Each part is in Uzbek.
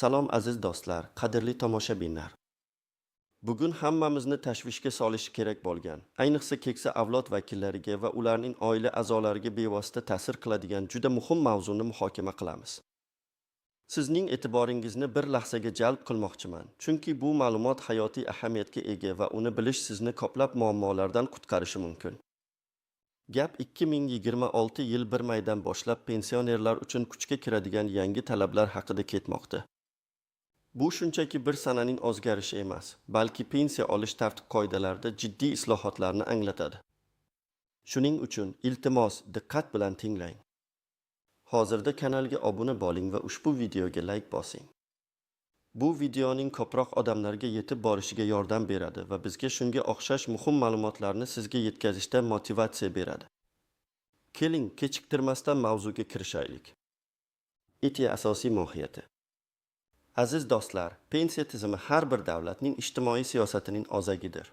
Salom, aziz do'stlar, qadrli tomoshabinlar. Bugun hammamizni tashvishga solishi kerak bo'lgan, ayniqsa keksa avlod vakillariga va ularning oila a'zolariga bevosita ta'sir qiladigan juda muhim mavzuni muhokama qilamiz. Sizning e'tiboringizni bir lahzaga jalb qilmoqchiman, chunki bu ma'lumot hayotiy ahamiyatga ega va uni bilish sizni ko'plab muammolardan qutqarishi mumkin. Gap 2026 yil 1 maydan boshlab pensionerlar uchun kuchga kiradigan yangi talablar haqida ketmoqda. Bu shunchaki bir sananing o'zgarishi emas, balki pensiya olish tartib-qoidalarida jiddiy islohotlarni anglatadi. Shuning uchun, iltimos, diqqat bilan tinglang. Hozirda kanalga obuna bo'ling va ushbu videoga layk bosing. Bu videoning ko'proq odamlarga yetib borishiga yordam beradi va bizga shunga o'xshash muhim ma'lumotlarni sizga yetkazishda motivatsiya beradi. Keling, kechiktirmasdan mavzuga kirishaylik. ETIA asosiy mohiyati. Aziz do'stlar, pensiya tizimi har bir davlatning ijtimoiy siyosatining o'zagidir.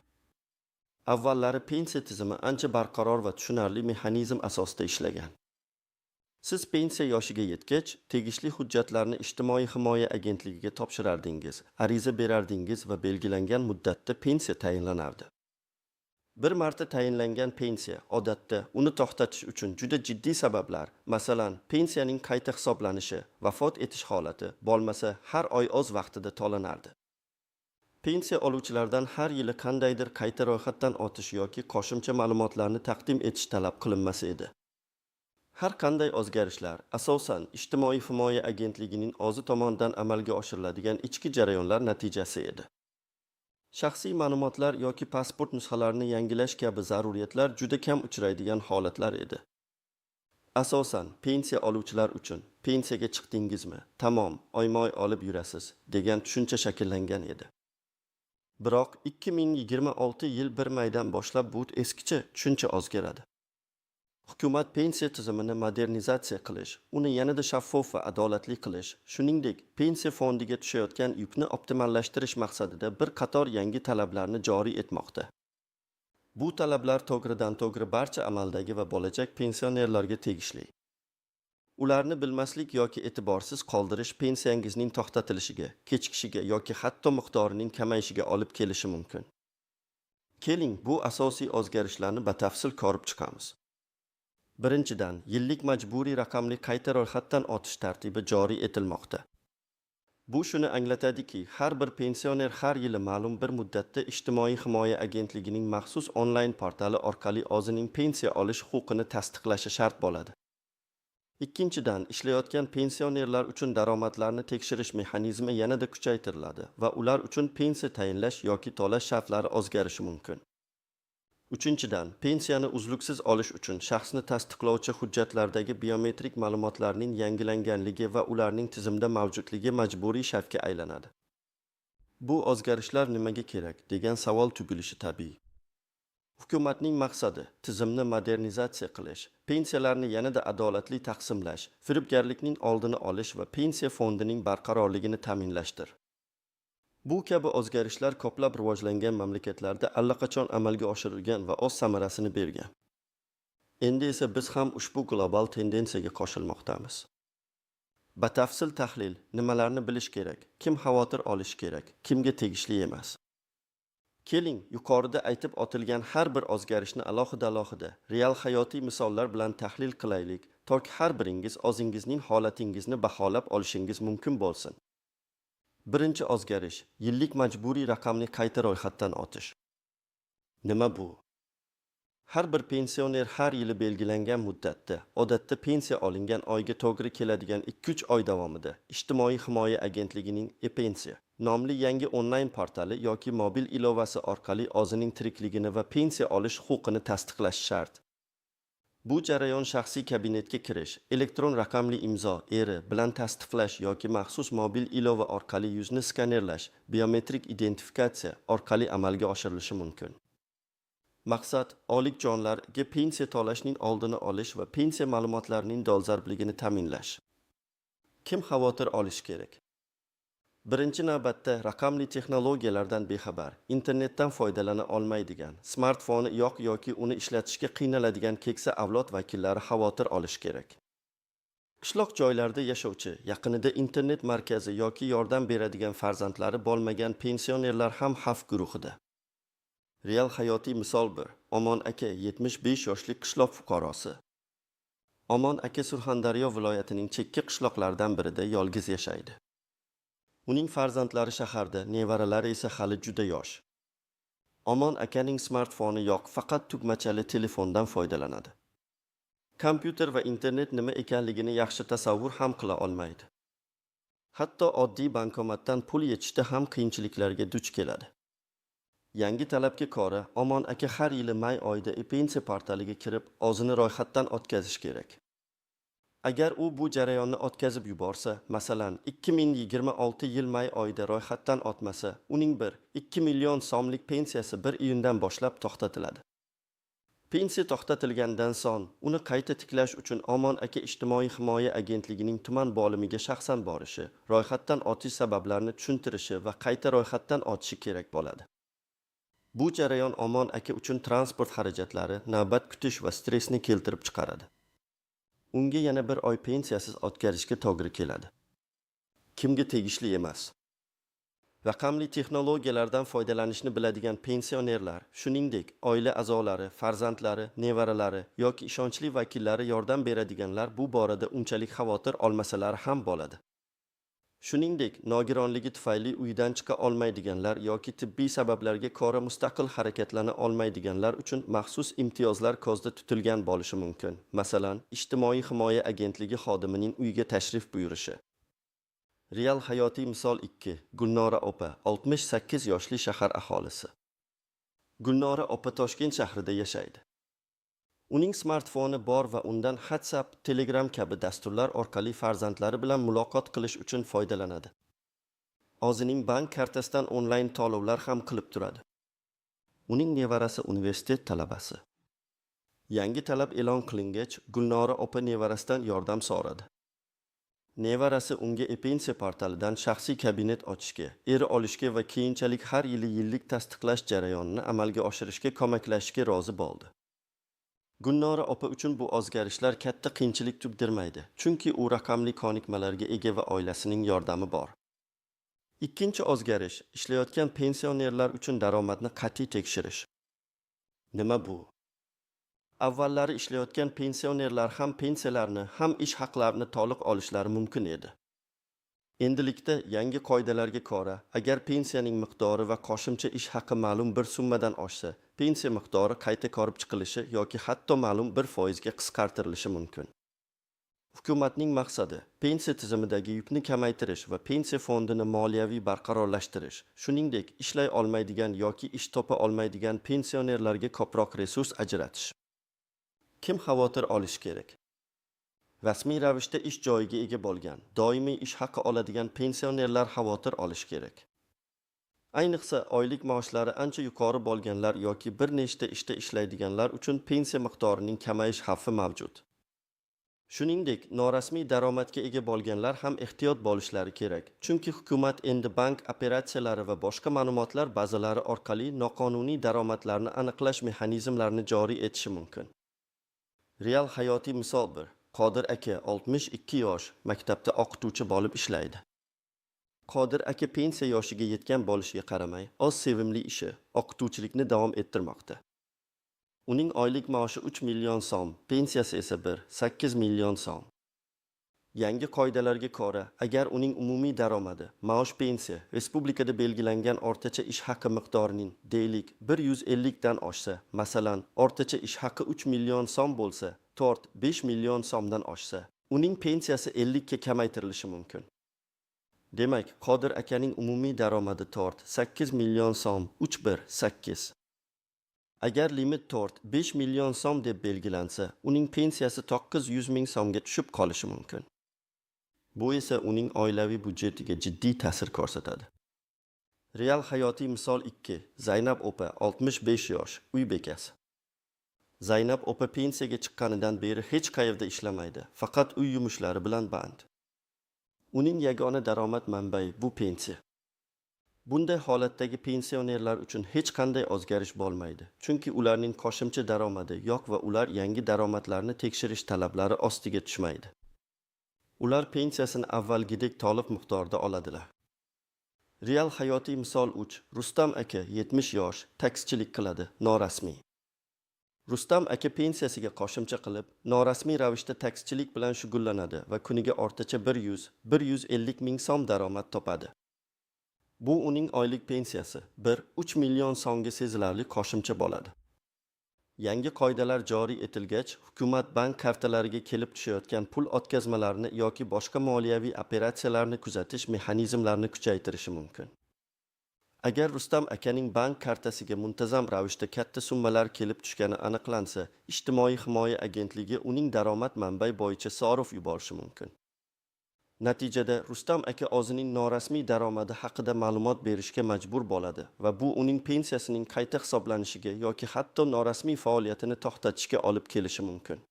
Avvallari pensiya tizimi ancha barqaror va tushunarli mexanizm asosida ishlagan. Siz pensiya yoshiga yetgach, tegishli hujjatlarni Ijtimoiy himoya agentligiga topshirardingiz, ariza berardingiz va belgilangan muddatda pensiya tayinlanardi. Bir marta tayinlangan pensiya odatda uni to'xtatish uchun juda jiddiy sabablar, masalan, pensiyaning qayta hisoblanishi, vafot etish holati bo'lmasa, har oy o'z vaqtida to'lanardi. Pensiya oluvchilardan har yili qandaydir qayta ro'yxatdan o'tish yoki qo'shimcha ma'lumotlarni taqdim etish talab qilinmas edi. Har qanday o'zgarishlar asosan Ijtimoiy himoya agentligining o'zi tomonidan amalga oshiriladigan ichki jarayonlar natijasi edi. Shaxsiy ma'lumotlar yoki pasport nusxalarini yangilash kabi zaruriyatlar juda kam uchraydigan holatlar edi. Asosan pensiya oluvchilar uchun "Pensiyaga chiqdingizmi, tamom, oyma-oy olib yurasiz" degan tushuncha shakllangan edi. Biroq 2026 yil 1 maydan boshlab bu eskicha tushuncha o'zgaradi. Hukumat pensiya tizimini modernizatsiya qilish, uni yanada shaffof va adolatli qilish, shuningdek, pensiya fondiga tushayotgan yukni optimallashtirish maqsadida bir qator yangi talablarni joriy etmoqda. Bu talablar to'g'ridan-to'g'ri barcha amaldagi va bo'lajak pensionerlarga tegishli. Ularni bilmaslik yoki e'tiborsiz qoldirish pensiyangizning to'xtatilishiga, kechikishiga yoki hatto miqdorining kamayishiga olib kelishi mumkin. Keling, bu asosiy o'zgarishlarni batafsil ko'rib chiqamiz. Birinchidan, yillik majburiy raqamli qayta ro'yxatdan o'tish tartibi joriy etilmoqda. Bu shuni anglatadiki, har bir pensioner har yili ma'lum bir muddatda Ijtimoiy himoya agentligining maxsus onlayn portali orqali o'zining pensiya olish huquqini tasdiqlashi shart bo'ladi. Ikkinchidan, ishlayotgan pensionerlar uchun daromadlarni tekshirish mexanizmi yanada kuchaytiriladi va ular uchun pensiya tayinlash yoki to'lash shartlari o'zgarishi mumkin. Uchinchidan, pensiyani uzluksiz olish uchun shaxsni tasdiqlovchi hujjatlardagi biometrik ma'lumotlarning yangilanganligi va ularning tizimda mavjudligi majburiy shartga aylanadi. Bu o'zgarishlar nimaga kerak degan savol tug'ilishi tabiiy. Hukumatning maqsadi tizimni modernizatsiya qilish, pensiyalarni yanada adolatli taqsimlash, firibgarlikning oldini olish va pensiya fondining barqarorligini ta'minlashdir. Bu kabi o'zgarishlar ko'plab rivojlangan mamlakatlarda allaqachon amalga oshirilgan va o'z samarasini bergan. Endi esa biz ham ushbu global tendensiyaga qo'shilmoqdamiz. Batafsil tahlil: nimalarni bilish kerak, kim xavotir olishi kerak, kimga tegishli emas. Keling, yuqorida aytib o'tilgan har bir o'zgarishni alohida-alohida, real hayotiy misollar bilan tahlil qilaylik, toki har biringiz o'zingizning holatingizni baholab olishingiz mumkin bo'lsin. Birinchi o'zgarish: yillik majburiy raqamli qayta ro'yxatdan o'tish. Nima bu? Har bir pensioner har yili belgilangan muddatda, odatda pensiya olingan oyga to'g'ri keladigan 2-3 oy davomida Ijtimoiy himoya agentligining e-pensiya nomli yangi onlayn portali yoki mobil ilovasi orqali o'zining tirikligini va pensiya olish huquqini tasdiqlashi shart. Bu jarayon shaxsiy kabinetga kirish, elektron raqamli imzo ERI bilan tasdiqlash yoki maxsus mobil ilova orqali yuzni skanerlash, biometrik identifikatsiya orqali amalga oshirilishi mumkin. Maqsad oylikjonlarga pensiya to'lashning oldini olish va pensiya ma'lumotlarining dolzarbligini ta'minlash. Kim xavotir olishi kerak? Birinchi navbatda raqamli texnologiyalardan bexabar, internetdan foydalana olmaydigan, smartfoni yo'q yoki uni ishlatishga qiynaladigan keksa avlod vakillari xavotir olishi kerak. Qishloq joylarda yashovchi, yaqinida internet markazi yoki yordam beradigan farzandlari bo'lmagan pensionerlar ham xavf guruhida. Real hayotiy misol 1. Omon aka, 75 yoshli qishloq fuqarosi. Omon aka Surxondaryo viloyatining chekka qishloqlaridan birida yolg'iz yashaydi. Uning farzandlari shaharda, nevaralari esa hali juda yosh. Omon akaning smartfoni yo'q, faqat tugmachali telefondan foydalanadi. Kompyuter va internet nima ekanligini yaxshi tasavvur ham qila olmaydi. Hatto oddiy bankomatdan pul yechishda ham qiyinchiliklarga duch keladi. Yangi talabga ko'ra, Omon aka har yili may oyida e-pensiya portaliga kirib, o'zini ro'yxatdan o'tkazish kerak. Agar u bu jarayonni o'tkazib yuborsa, masalan, 2026 yil may oyida ro'yxatdan o'tmasa, uning 1-2 million so'mlik pensiyasi 1 iyundan boshlab to'xtatiladi. Pensiya to'xtatilgandan so'ng, uni qayta tiklash uchun Omon aka Ijtimoiy himoya agentligining tuman bo'limiga shaxsan borishi, ro'yxatdan o'tish sabablarini tushuntirishi va qayta ro'yxatdan o'tishi kerak bo'ladi. Bu jarayon Omon aka uchun transport xarajatlari, navbat kutish va stressni keltirib chiqaradi. Unga yana bir oy pensiyasiz o'tkazishga to'g'ri keladi. Kimga tegishli emas? Raqamli texnologiyalardan foydalanishni biladigan pensionerlar, shuningdek, oila a'zolari, farzandlari, nevaralari yoki ishonchli vakillari yordam beradiganlar bu borada unchalik xavotir olmasalari ham bo'ladi. Shuningdek, nogironligi tufayli uydan chiqa olmaydiganlar yoki tibbiy sabablarga ko'ra mustaqil harakatlana olmaydiganlar uchun maxsus imtiyozlar ko'zda tutilgan bo'lishi mumkin. Masalan, Ijtimoiy himoya agentligi xodimining uyiga tashrif buyurishi. Real hayotiy misol 2. Gulnora opa, 68 yoshli shahar aholisi. Gulnora opa Toshkent shahrida yashaydi. Uning smartfoni bor va undan WhatsApp, Telegram kabi dasturlar orqali farzandlari bilan muloqot qilish uchun foydalanadi. O'zining bank kartasidan onlayn to'lovlar ham qilib turadi. Uning nevarasi universitet talabasi. Yangi talab e'lon qilingach, Gulnora opa nevarasidan yordam so'radi. Nevarasi unga e-pensiya portalidan shaxsiy kabinet ochishga, eri olishga va keyinchalik har yili yillik tasdiqlash jarayonini amalga oshirishga ko'maklashishga rozi bo'ldi. Gulnora opa uchun bu o'zgarishlar katta qiyinchilik tug'dirmaydi, chunki u raqamli ko'nikmalarga ega va oilasining yordami bor. Ikkinchi o'zgarish ishlayotgan pensionerlar uchun daromadni qat'iy tekshirish. Nima bu? Avvallari ishlayotgan pensionerlar ham pensiyalarini, ham ish haqlarini to'liq olishlari mumkin edi. Endilikda yangi qoidalarga ko'ra, agar pensiyaning miqdori va qo'shimcha ish haqi ma'lum bir summadan oshsa, pensiya miqdori qayta ko'rib chiqilishi yoki hatto ma'lum bir foizga qisqartirilishi mumkin. Hukumatning maqsadi pensiya tizimidagi yukni kamaytirish va pensiya fondini moliyaviy barqarorlashtirish, shuningdek, ishlay olmaydigan yoki ish topa olmaydigan pensionerlarga ko'proq resurs ajratish. Kim xavotir olishi kerak? Rasmiy ravishda ish joyiga ega bo'lgan, doimiy ish haqi oladigan pensionerlar xavotir olishi kerak. Ayniqsa, oylik maoshlari ancha yuqori bo'lganlar yoki bir nechta ishda ishlaydiganlar uchun pensiya miqdorining kamayish xavfi mavjud. Shuningdek, norasmiy daromadga ega bo'lganlar ham ehtiyot bo'lishlari kerak, chunki hukumat endi bank operatsiyalari va boshqa ma'lumotlar bazalari orqali noqonuniy daromadlarni aniqlash mexanizmlarini joriy etishi mumkin. Real hayotiy misol 1. Qodir aka, 62 yosh, maktabda o'qituvchi bo'lib ishlaydi. Qodir aka pensiya yoshiga yetgan bo'lishiga qaramay, o'z sevimli ishi o'qituvchilikni davom ettirmoqda. Uning oylik maoshi 3 million so'm, pensiyasi esa 1,8 million so'm. Yangi qoidalarga ko'ra, agar uning umumiy daromadi, maosh, pensiya respublikada belgilangan o'rtacha ish haqi miqdorining, deylik, 150 dan oshsa, masalan, o'rtacha ish haqi 3 million so'm bo'lsa, 4-5 million so'mdan oshsa, uning pensiyasi 50 ga kamaytirilishi mumkin. Demak, Qodir akaning umumiy daromadi 4,8 million so'm, 3,1,8. Agar limit 4-5 million so'm deb belgilansa, uning pensiyasi 900 ming so'mga tushib qolishi mumkin. Bu esa uning oilaviy byudjetiga jiddiy ta'sir ko'rsatadi. Real hayotiy misol 2. Zaynab opa, 65 yosh, uy bekasi. Zaynab opa pensiyaga chiqqanidan beri hech qayerda ishlamaydi, faqat uy yumushlari bilan band. Uning yagona daromad manbai bu pensiya. Bunday holatdagi pensionerlar uchun hech qanday o'zgarish bo'lmaydi, chunki ularning qo'shimcha daromadi yo'q va ular yangi daromadlarni tekshirish talablari ostiga tushmaydi. Ular pensiyasini avvalgidek to'liq miqdorda oladilar. Real hayotiy misol 3. Rustam aka, 70 yosh, taksichilik qiladi, norasmiy. Rustam aka pensiyasiga qo'shimcha qilib, norasmiy ravishda taksichilik bilan shug'ullanadi va kuniga o'rtacha 100-150 ming so'm daromad topadi. Bu uning oylik pensiyasi 1-3 million so'mga sezilarli qo'shimcha bo'ladi. Yangi qoidalar joriy etilgach, hukumat bank kartalariga kelib tushayotgan pul o'tkazmalarini yoki boshqa moliyaviy operatsiyalarni kuzatish mexanizmlarini kuchaytirishi mumkin. Agar Rustam akaning bank kartasiga muntazam ravishda katta summalar kelib tushgani aniqlansa, Ijtimoiy himoya agentligi uning daromad manbai bo'yicha so'rov yuborishi mumkin. Natijada Rustam aka o'zining norasmiy daromadi haqida ma'lumot berishga majbur bo'ladi va bu uning pensiyasining qayta hisoblanishiga yoki hatto norasmiy faoliyatini to'xtatishga olib kelishi mumkin.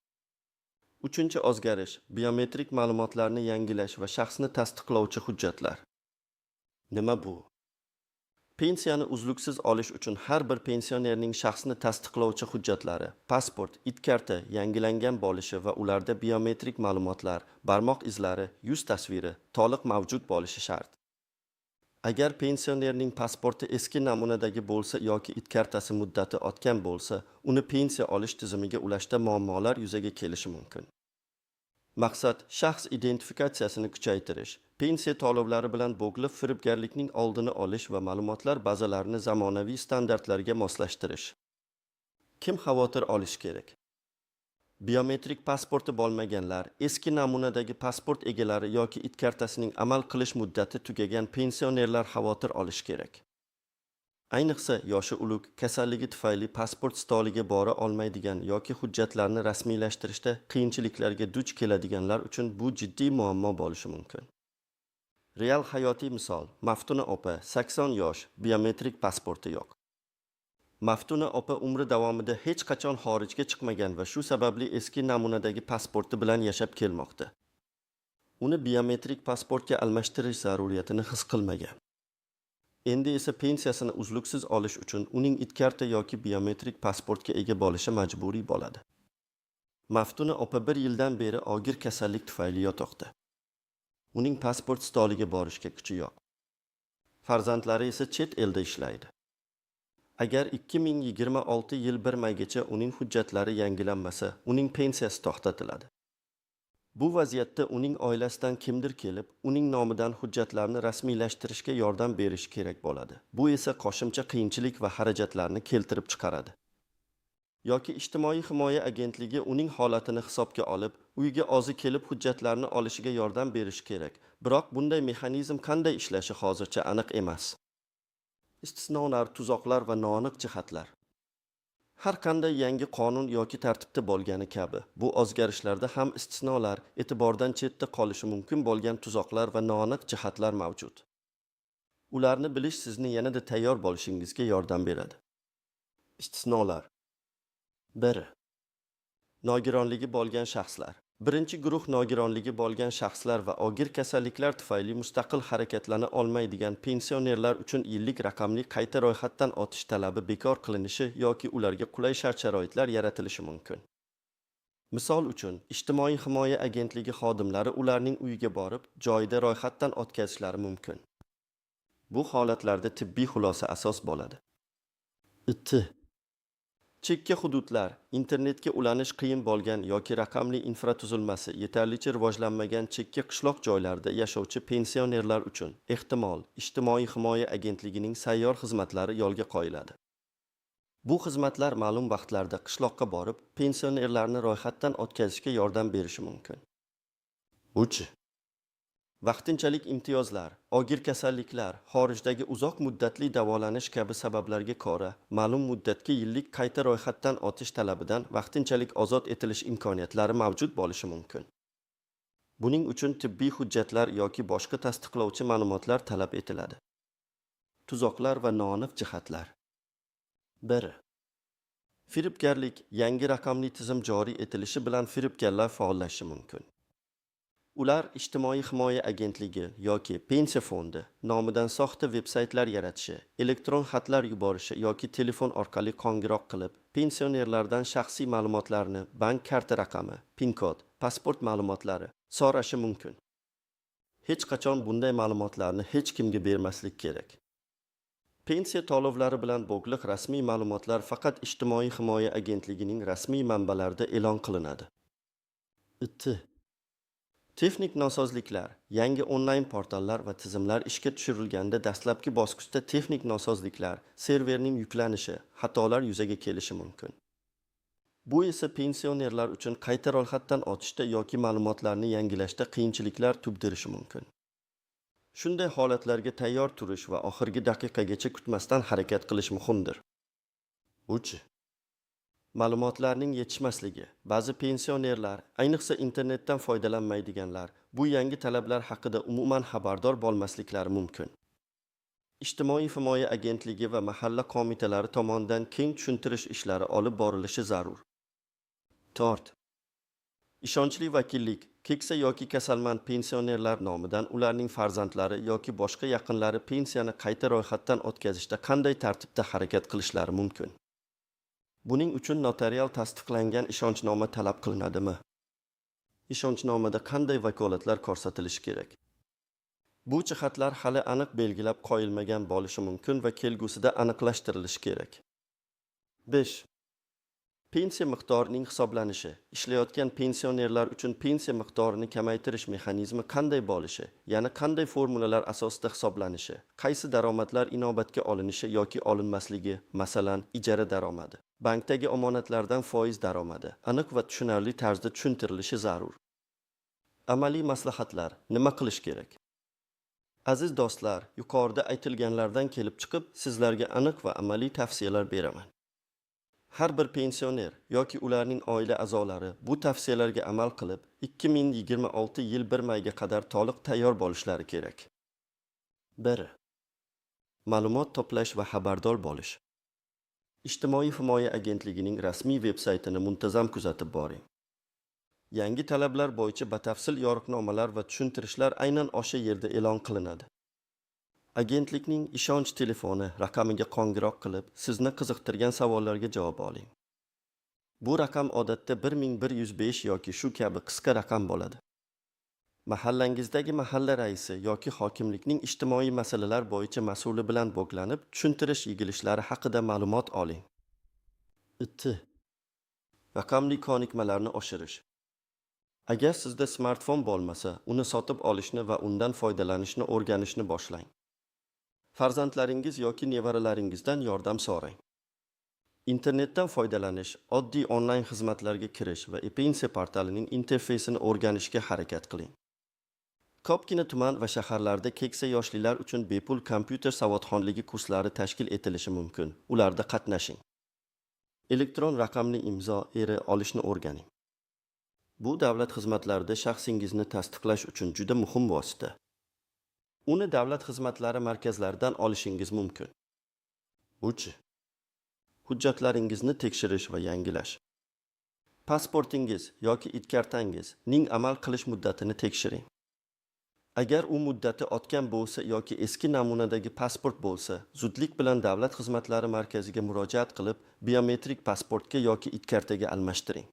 Uchinchi o'zgarish: biometrik ma'lumotlarni yangilash va shaxsni tasdiqlovchi hujjatlar. Nima bu? Pensiyani uzluksiz olish uchun har bir pensionerning shaxsni tasdiqlovchi hujjatlari, pasport, ID karta yangilangan bo'lishi va ularda biometrik ma'lumotlar, barmoq izlari, yuz tasviri to'liq mavjud bo'lishi shart. Agar pensionerning pasporti eski namunadagi bo'lsa yoki ID kartasi muddati o'tgan bo'lsa, uni pensiya olish tizimiga ulashda muammolar yuzaga kelishi mumkin. Maqsad: shaxs identifikatsiyasini kuchaytirish, pensiya to'lovlari bilan bog'liq firibgarlikning oldini olish va ma'lumotlar bazalarini zamonaviy standartlarga moslashtirish. Kim xavotir olishi kerak? Biometrik pasporti bo'lmaganlar, eski namunadagi pasport egalari yoki ID kartasining amal qilish muddati tugagan pensionerlar xavotir olishi kerak. Ayniqsa, yoshi ulug', kasalligi tufayli pasport stoliga bora olmaydigan yoki hujjatlarni rasmiylashtirishda qiyinchiliklarga duch keladiganlar uchun bu jiddiy muammo bo'lishi mumkin. Real hayotiy misol: Maftuna opa, 80 yosh, biometrik pasporti yo'q. Maftuna opa umri davomida hech qachon xorijga chiqmagan va shu sababli eski namunadagi pasporti bilan yashab kelmoqda. Uni biometrik pasportga almashtirish zaruriyatini his qilmagan. Endi esa pensiyasini uzluksiz olish uchun uning ID karta yoki biometrik pasportga ega bo'lishi majburiy bo'ladi. Maftuna opa bir yildan beri og'ir kasallik tufayli yotoqda. Uning pasport stoliga borishga kuchi yo'q. Farzandlari esa chet elda ishlaydi. Agar 2026 yil 1 maygacha uning hujjatlari yangilanmasa, uning pensiyasi to'xtatiladi. Bu vaziyatda uning oilasidan kimdir kelib, uning nomidan hujjatlarni rasmiylashtirishga yordam berishi kerak bo'ladi. Bu esa qo'shimcha qiyinchilik va xarajatlarni keltirib chiqaradi. Yoki Ijtimoiy himoya agentligi uning holatini hisobga olib, uyga o'zi kelib hujjatlarni olishiga yordam berishi kerak. Biroq bunday mexanizm qanday ishlashi hozircha aniq emas. Istisnolar, tuzoqlar va noaniq jihatlar. Har qanday yangi qonun yoki tartibda bo'lgani kabi, bu o'zgarishlarda ham istisnolar, e'tibordan chetda qolishi mumkin bo'lgan tuzoqlar va noaniq jihatlar mavjud. Ularni bilish sizni yanada tayyor bo'lishingizga yordam beradi. Istisnolar. 1. Nogironligi bo'lgan shaxslar. Birinchi guruh nogironligi bo'lgan shaxslar va og'ir kasalliklar tufayli mustaqil harakatlana olmaydigan pensionerlar uchun yillik raqamli qayta ro'yxatdan o'tish talabi bekor qilinishi yoki ularga qulay shart-sharoitlar yaratilishi mumkin. Misol uchun, Ijtimoiy himoya agentligi xodimlari ularning uyiga borib, joyida ro'yxatdan o'tkazishlari mumkin. Bu holatlarda tibbiy xulosa asos bo'ladi. 2. Chekka hududlar, internetga ulanish qiyin bo'lgan yoki raqamli infratuzilmasi yetarlicha rivojlanmagan chekka qishloq joylarida yashovchi pensionerlar uchun, ehtimol, Ijtimoiy himoya agentligining sayyor xizmatlari yo'lga qo'yiladi. Bu xizmatlar ma'lum vaqtlarda qishloqqa borib, pensionerlarni ro'yxatdan o'tkazishga yordam berishi mumkin. 3. Vaqtinchalik imtiyozlar, og'ir kasalliklar, xorijdagi uzoq muddatli davolanish kabi sabablarga ko'ra, ma'lum muddatga yillik qayta ro'yxatdan o'tish talabidan vaqtinchalik ozod etilish imkoniyatlari mavjud bo'lishi mumkin. Buning uchun tibbiy hujjatlar yoki boshqa tasdiqlovchi ma'lumotlar talab etiladi. Tuzoqlar va noaniq jihatlar. 1. Firibgarlik. Yangi raqamli tizim joriy etilishi bilan firibgarlar faollashishi mumkin. Ular Ijtimoiy himoya agentligi yoki Pensiya fondi nomidan soxta veb-saytlar yaratishi, elektron xatlar yuborishi yoki telefon orqali qo'ng'iroq qilib, pensionerlardan shaxsiy ma'lumotlarni, bank karta raqami, PIN kod, pasport ma'lumotlari So'rashi mumkin. Hech qachon bunday ma'lumotlarni hech kimga bermaslik kerak. Pensiya to'lovlari bilan bog'liq rasmiy ma'lumotlar faqat Ijtimoiy himoya agentligining rasmiy manbalarida e'lon qilinadi. 2. Texnik nosozliklar, yangi onlayn portallar va tizimlar ishga tushirilganda dastlabki bosqichda texnik nosozliklar, serverning yuklanishi, xatolar yuzaga kelishi mumkin. Bu esa pensionerlar uchun qayta ro'yxatdan o'tishda yoki ma'lumotlarni yangilashda qiyinchiliklar tug'dirishi mumkin. Shunday holatlarga tayyor turish va oxirgi daqiqagacha kutmasdan harakat qilish muhimdir. 3. Ma'lumotlarning yetishmasligi. Ba'zi pensionerlar, ayniqsa internetdan foydalanmaydiganlar, bu yangi talablar haqida umuman xabardor bo'lmasliklari mumkin. Ijtimoiy himoya agentligi va mahalla qo'mitalari tomonidan keng tushuntirish ishlari olib borilishi zarur. 4. Ishonchli vakillik keksa yoki kasalmand pensionerlar nomidan ularning farzandlari yoki boshqa yaqinlari pensiyani qayta ro'yxatdan o'tkazishda qanday tartibda harakat qilishlari mumkin? Buning uchun notarial tasdiqlangan ishonchnoma talab qilinadimi? Ishonchnomada qanday vakolatlar ko'rsatilishi kerak? Bu jihatlar hali aniq belgilab qo'yilmagan bo'lishi mumkin va kelgusida aniqlashtirilishi kerak. 5. Pensiya miqdorining hisoblanishi, ishlayotgan pensionerlar uchun pensiya miqdorini kamaytirish mexanizmi qanday bo'lishi, ya'ni qanday formulalar asosida hisoblanishi, qaysi daromadlar inobatga olinishi yoki olinmasligi, masalan, ijara daromadi, bankdagi omonatlardan foiz daromadi aniq va tushunarli tarzda tushuntirilishi zarur. Amaliy maslahatlar: nima qilish kerak? Aziz do'stlar, yuqorida aytilganlardan kelib chiqib, sizlarga aniq va amaliy tavsiyalar beraman. Har bir pensioner yoki ularning oila a'zolari bu tavsiyalarga amal qilib, 2026 yil 1 mayga qadar to'liq tayyor bo'lishlari kerak. 1. Ma'lumot to'plash va xabardor bo'lish. Ijtimoiy himoya agentligining rasmiy veb-saytini muntazam kuzatib boring. Yangi talablar bo'yicha batafsil yo'riqnomalar va tushuntirishlar aynan o'sha yerda e'lon qilinadi. Agentlikning ishonch telefoni raqamiga qo'ng'iroq qilib, sizni qiziqtirgan savollarga javob oling. Bu raqam odatda 1105 yoki shu kabi qisqa raqam bo'ladi. Mahallangizdagi mahalla raisi yoki hokimlikning ijtimoiy masalalar bo'yicha mas'uli bilan bog'lanib, tushuntirish yig'ilishlari haqida ma'lumot oling. 2. Raqamli ko'nikmalarni oshirish. Agar sizda smartfon bo'lmasa, uni sotib olishni va undan foydalanishni o'rganishni boshlang. Farzandlaringiz yoki nevaralaringizdan yordam so'rang. Internetdan foydalanish, oddiy onlayn xizmatlarga kirish va e-pensiya portalining interfeysini o'rganishga harakat qiling. Ko'pgina tuman va shaharlarda keksa yoshlilar uchun bepul kompyuter savodxonligi kurslari tashkil etilishi mumkin. Ularda qatnashing. Elektron raqamli imzo ERI olishni o'rganing. Bu davlat xizmatlarida shaxsingizni tasdiqlash uchun juda muhim vosita. Uni davlat xizmatlari markazlaridan olishingiz mumkin. 3. Hujjatlaringizni tekshirish va yangilash. Pasportingiz yoki ID kartangizning amal qilish muddatini tekshiring. Agar u muddati o'tgan bo'lsa yoki eski namunadagi pasport bo'lsa, zudlik bilan davlat xizmatlari markaziga murojaat qilib, biometrik pasportga yoki ID kartaga almashtiring.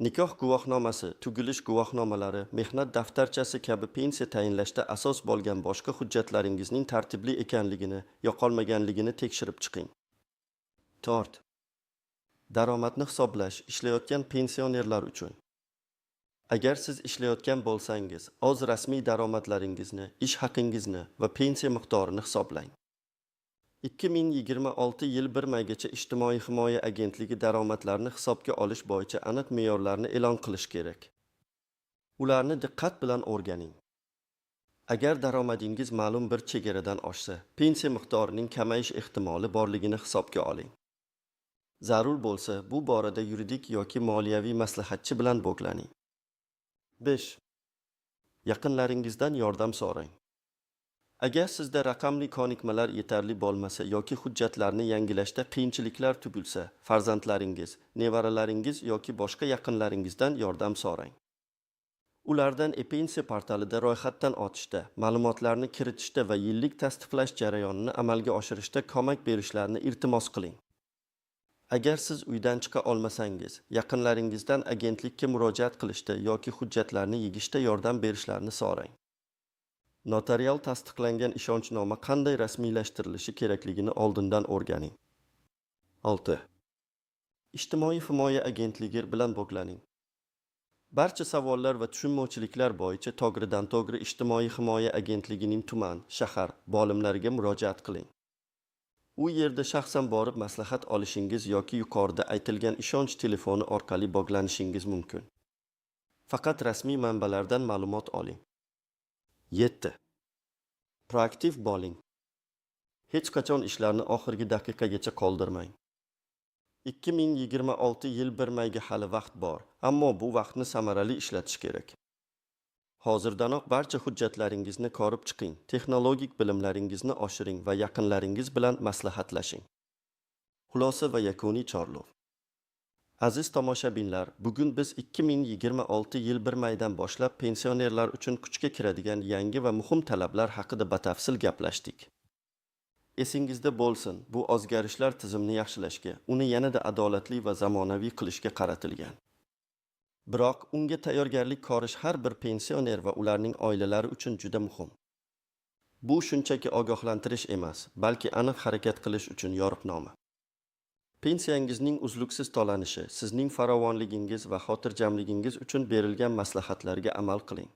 Nikoh guvohnomasi, tug'ilish guvohnomalari, mehnat daftarchasi kabi pensiya tayinlashda asos bo'lgan boshqa hujjatlaringizning tartibli ekanligini, yo'qolmaganligini tekshirib chiqing. 4. Daromadni hisoblash ishlayotgan pensionerlar uchun. Agar siz ishlayotgan bo'lsangiz, o'z rasmiy daromadlaringizni, ish haqingizni va pensiya miqdorini hisoblang. 2026 yil 1 maygacha Ijtimoiy himoya agentligi daromadlarni hisobga olish bo'yicha aniq me'yorlarni e'lon qilish kerak. Ularni diqqat bilan o'rganing. Agar daromadingiz ma'lum bir chegaradan oshsa, pensiya miqdorining kamayish ehtimoli borligini hisobga oling. Zarur bo'lsa, bu borada yuridik yoki moliyaviy maslahatchi bilan bog'laning. 5. Yaqinlaringizdan yordam so'rang. Agar sizda raqamli ko'nikmalar yetarli bo'lmasa yoki hujjatlarni yangilashda qiyinchiliklar tug'ilsa, farzandlaringiz, nevaralaringiz yoki boshqa yaqinlaringizdan yordam so'rang. Ulardan e-pensiya portalida ro'yxatdan o'tishda, ma'lumotlarni kiritishda va yillik tasdiqlash jarayonini amalga oshirishda ko'mak berishlarini iltimos qiling. Agar siz uydan chiqa olmasangiz, yaqinlaringizdan agentlikka murojaat qilishda yoki hujjatlarni yig'ishda yordam berishlarini so'rang. Notarial tasdiqlangan ishonchnoma qanday rasmiylashtirilishi kerakligini oldindan o'rganing. 6. Ijtimoiy himoya agentligi bilan bog'laning. Barcha savollar va tushunmovchiliklar bo'yicha to'g'ridan-to'g'ri Ijtimoiy himoya agentligining tuman, shahar bo'limlariga murojaat qiling. U yerda shaxsan borib maslahat olishingiz yoki yuqorida aytilgan ishonch telefoni orqali bog'lanishingiz mumkin. Faqat rasmiy manbalardan ma'lumot oling. 7. Proaktiv bo'ling. Hech qachon ishlarni oxirgi daqiqagacha qoldirmang. 2026 yil 1 mayga hali vaqt bor, ammo bu vaqtni samarali ishlatish kerak. Hozirdanoq barcha hujjatlaringizni ko'rib chiqing, texnologik bilimlaringizni oshiring va yaqinlaringiz bilan maslahatlashing. Xulosa va yakuniy chorlov. Aziz tomoshabinlar, bugun biz 2026 yil 1 maydan boshlab pensionerlar uchun kuchga kiradigan yangi va muhim talablar haqida batafsil gaplashdik. Esingizda bo'lsin, bu o'zgarishlar tizimni yaxshilashga, uni yanada adolatli va zamonaviy qilishga qaratilgan. Biroq unga tayyorgarlik ko'rish har bir pensioner va ularning oilalari uchun juda muhim. Bu shunchaki ogohlantirish emas, balki aniq harakat qilish uchun yo'riqnoma. Pensiyangizning uzluksiz to'lanishi sizning farovonligingiz va xotirjamligingiz uchun berilgan maslahatlarga amal qiling.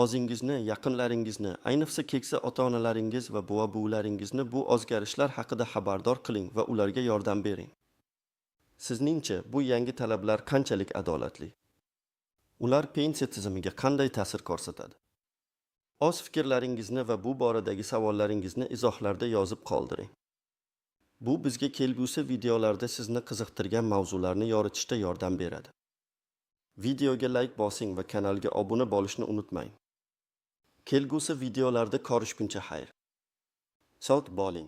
O'zingizni, yaqinlaringizni, ayniqsa keksa ota-onalaringiz va buva-buvlaringizni bu o'zgarishlar haqida xabardor qiling va ularga yordam bering. Sizningcha bu yangi talablar qanchalik adolatli? Ular pensiya tizimiga qanday ta'sir ko'rsatadi? O'z fikrlaringizni va bu boradagi savollaringizni izohlarda yozib qoldiring. Bu bizga kelgusi videolarda sizni qiziqtirgan mavzularni yoritishda yordam beradi. Videoga like bosing va kanalga obuna bo'lishni unutmang. Kelgusi videolarda ko'rishguncha xayr. Sog' bo'ling.